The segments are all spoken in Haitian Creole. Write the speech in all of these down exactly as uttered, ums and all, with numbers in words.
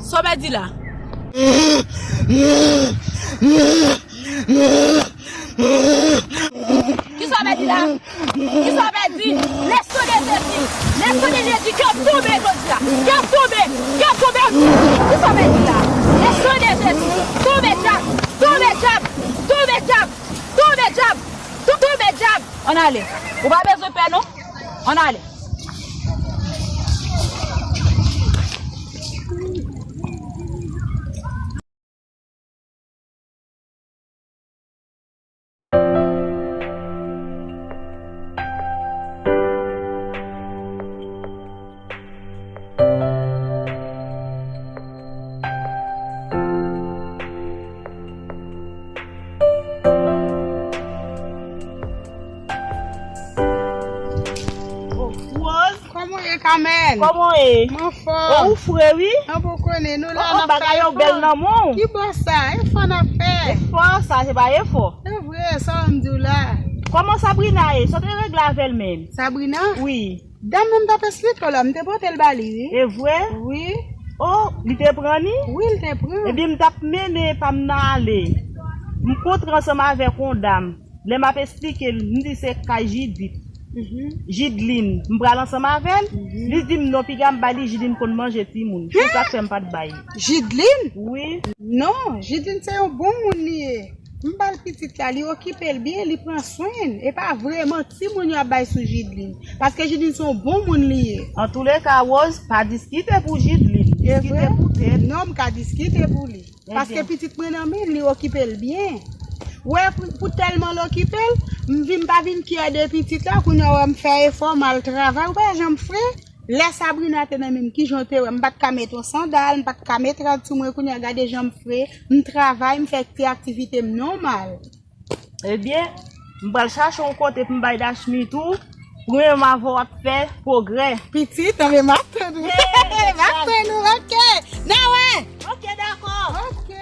Sa w pèdi la? Kisa w pèdi la? Kisa w pèdi? Le sang de Jésus! Le sang de Jésus! Kè w tonbe jodi a! Kè w tonbe! Kè w tonbe! Kisa w pèdi la? Le sang de Jésus! Tonbe dyab! Tonbe dyab! Tonbe dyab! Tonbe dyab! Tonbe dyab! Ann ale! Ou pa bezwen pè non! Ann ale! Oh, Rose. Kòman w ye, Kamèn? Kòman w ye? M anfòm. Oh, ou fre, wi. An poko konnen, nou la, oh, oh, n ap bagay yo bèl nan men w. Ki bò sa? Efò n ap fè. Efò, sa se pa efò. Se vre, sa w m di w la. Kòman Sabrina ye? Sa w te regle avè l menm? Sabrina? Wi. Dam nan m t ap esplike w la, m te pote l ba li, wi. E vre? Wi. Oh, li te pran ni? Wi, li te pran. Ebyen, m t ap mennen pa m nan ale. M kontre ansanm avèk yon dam. Lè m ap esplike l, m di se kay Jidit. Mhm. Jidlin, m pral ansanm avè l. Mhm. Li di m non, piga m ba li, Jidlin konn manje timoun. Se sa k fè m pa t bay. Jidlin? Wi. Non, Jidlin se yon bon moun li ye. M ba l pitit la, li okipe l byen, li pran swen l. E pa vre, manti moun yo ap bay sou Jidlin. Paske Jidlin se yon bon moun li ye. Antouleka, Rose, pa diskite pou Jidlin. Diskite pou tèt. Non, m ka diskite pou li. Paske pitit mwen nan men l, li okipe l byen. Wè, pou, pou tèlman l okipe l, m vin, m pa vin kyè de pitit la, kounye a w wè m fè efò, m al travay, ou pa janm fre. Lè Sabrina te nan men m, kijan w te wè m? M pa t ka met yon sandal, m pa t ka met rad sou mwen, kounye a gade jan m fre, m travay, m fè ti aktivite m nòmal. Ebyen, m pral chache yon kote pou m bay Dashmi tou. Premye m avè w ap fè pwogrè. Pitit, anben m ap tann ou. M ap tann ou, oke. N a wè. Oke, dakò. Oke.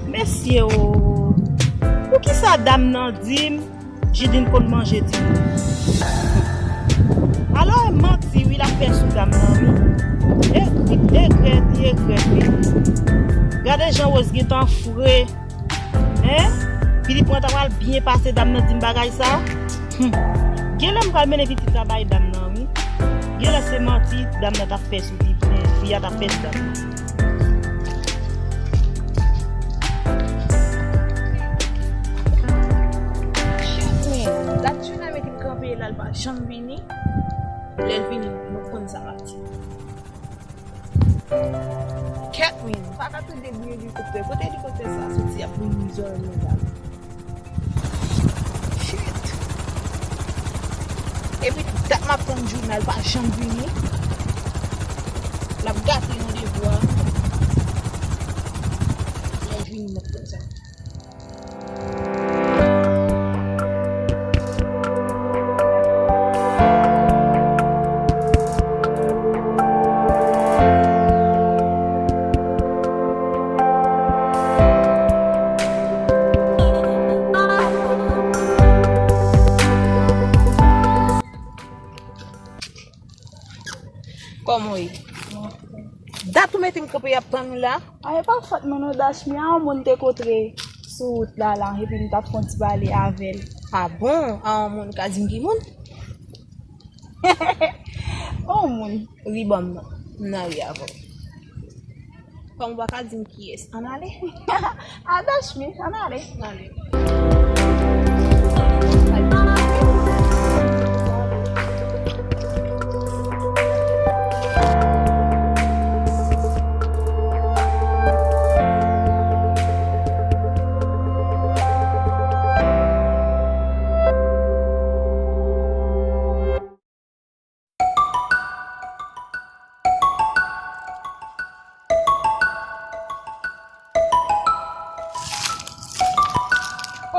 Mesye o, poukisa dam nan di m Jidin konn manje timoun. Alò, e manti wi l ap fè sou dam nan wi. E, li regrèt, li regrèt wi. Gade jan Rose gentan fre. Hein? Pitit mwen ta pral byen pase dam nan di m bagay sa. Hmm. Genlè m pral mennen pitit la bay dam nan wi. Genlè se manti dam nan t ap fè sou li, fi a t ap fè sou dam nan. Shit, man. Dat Juna mete m kanpe la, l pa janm vini. Lè l vini, nou konn sa l ap di. Kèt, man. M pa ka tande bri elikoptè. Kote elikoptè sa a soti ap vin zòrèy mwen la? Shit. Epi dat m ap tann Juna, l pa janm vini. L ap gate randevou a. Lè l vini, m ap tann sa. Kòman w ye? Dat ou mete m kanpe ap tann ou la? A, e pa fòt mwen non, Dashmi, a yon moun te kontre sou wout la, la, epi m t ap fè yon ti pale avè l. A bon? A yon moun, ka di m ki moun? Yon moun. Ri ban m non. M nan ri avè w. Kòm ou pa ka di m kiyès, ann ale. A, Dashmi, ann ale. Ann ale.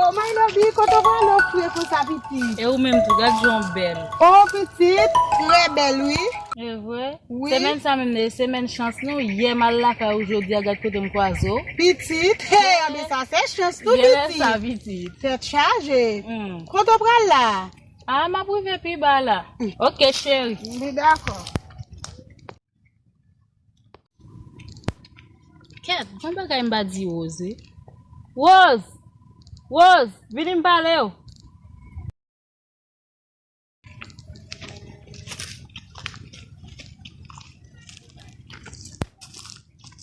Oh, my love, kote w prale w fre konsa, pitit? E ou menm tou, gad jan w bèl. Oh, pitit, trè bèl, wi. E vre? Wi. Semèn sa menm, se semèn chans nou. Yè m al lakay ou, jodi a, gad kote m kwaze w. Pitit, hey, anben sa se chans tou, pitit. Genlè sa, pitit. Tèt chaje. Hmm. Kote w pral la? Ah, m ap rive pi ba la. Ok, cheri. Li dakò. Kèt, gon bagay m pa di Rose, wi. Rose! Rose, vini m pale w.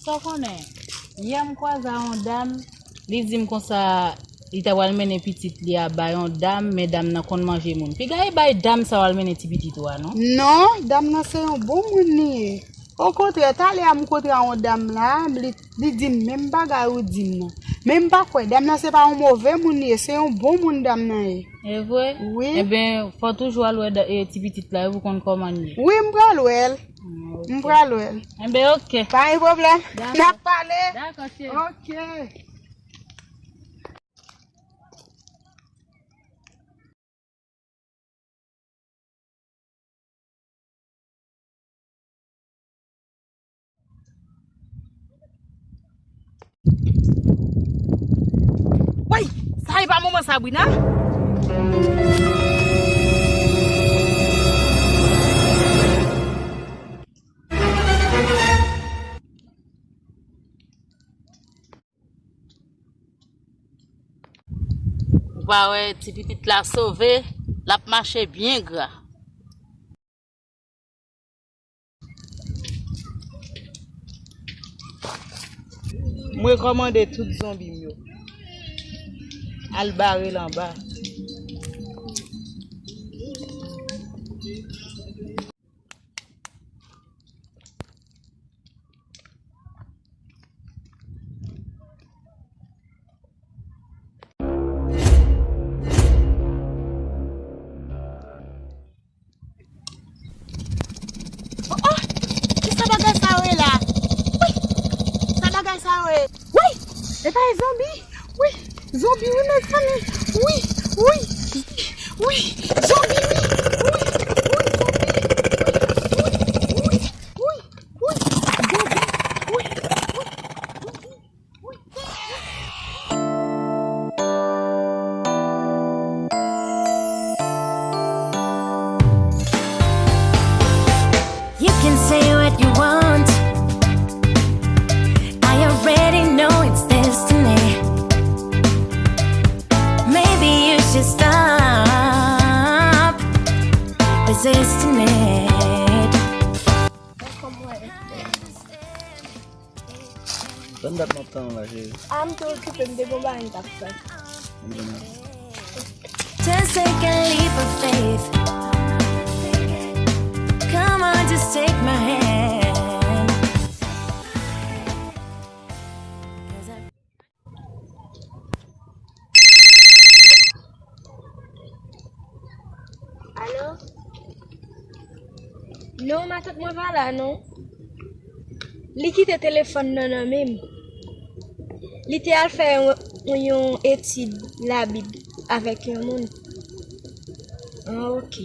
Sa w konnen, yè m kwaze a yon dam, li di m konsa, li ta pral mennen pitit li a bay yon dam, men dam nan konn manje moun. Piga e bay dam sa w al mennen ti pitit ou a, non? Non, dam nan se yon bon moun li ye. Okontrè, talè a m kontre a yon dam la, li, li di m menm bagay ou di m nan. Men m pa kwè, dam nan se pa yon move moun li ye, se yon bon moun dam nan ye. E vre? Wi. Enben, fò toujou al wè da- e, ti pitit la, wi, pou konn kòman l ye. Wi, m pral wè l. Ah, ok. M pral wè l. Enben, ok. Pa gen pwoblèm. Dakò. N ap pale. Dakò, cheri. Ok. Woy! Sa e pa manman Sabrina? Ou pa wè ti pitit la sove, l ap mache byen gra. M rekòmande tout zonbi m yo al bare l anba. Oh, oh! Kisa bagay sa yo ye la? Wi! Sa bagay sa yo ye? Wi! E pa e zonbi? Wi! Zonbi wi, mezanmi! Wi! Wi! Wi! Zonbi wi! Wi! Wi! Zonbi! Wi! Wi! Wi! Wi! Wi! Zonbi! Wi! Wi! Wi! You can say what you want. I already know it's destiny. Maybe you should stop resisting it. Tann dat m ap tann w la, cheri. A, m te okipe, m te gon bagay m t ap fè. Just take a leap of faith. Come on, just take my hand. Alo? Non, matant mwen pa la, non. Li kite telefòn nan nan men m. Li te al fè yon, yon etid Labib avèk yon moun. Ah, ok.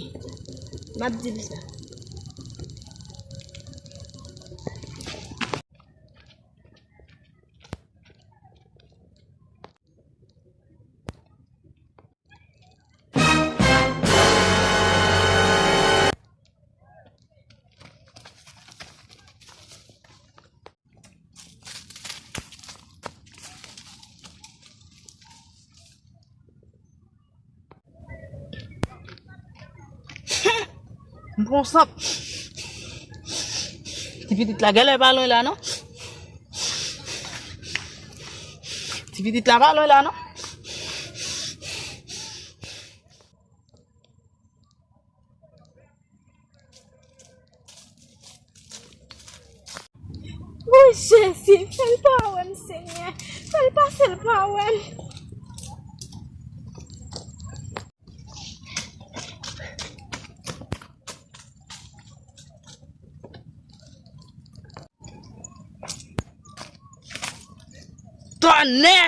M ap di l sa. M pran sant. Ti pitit la genlè pa lwen la, non? Ti pitit la pa lwen la, non? O Jezi, fè l pa wè m, Senyè. Fè l pase l pa wè m. Tonnè!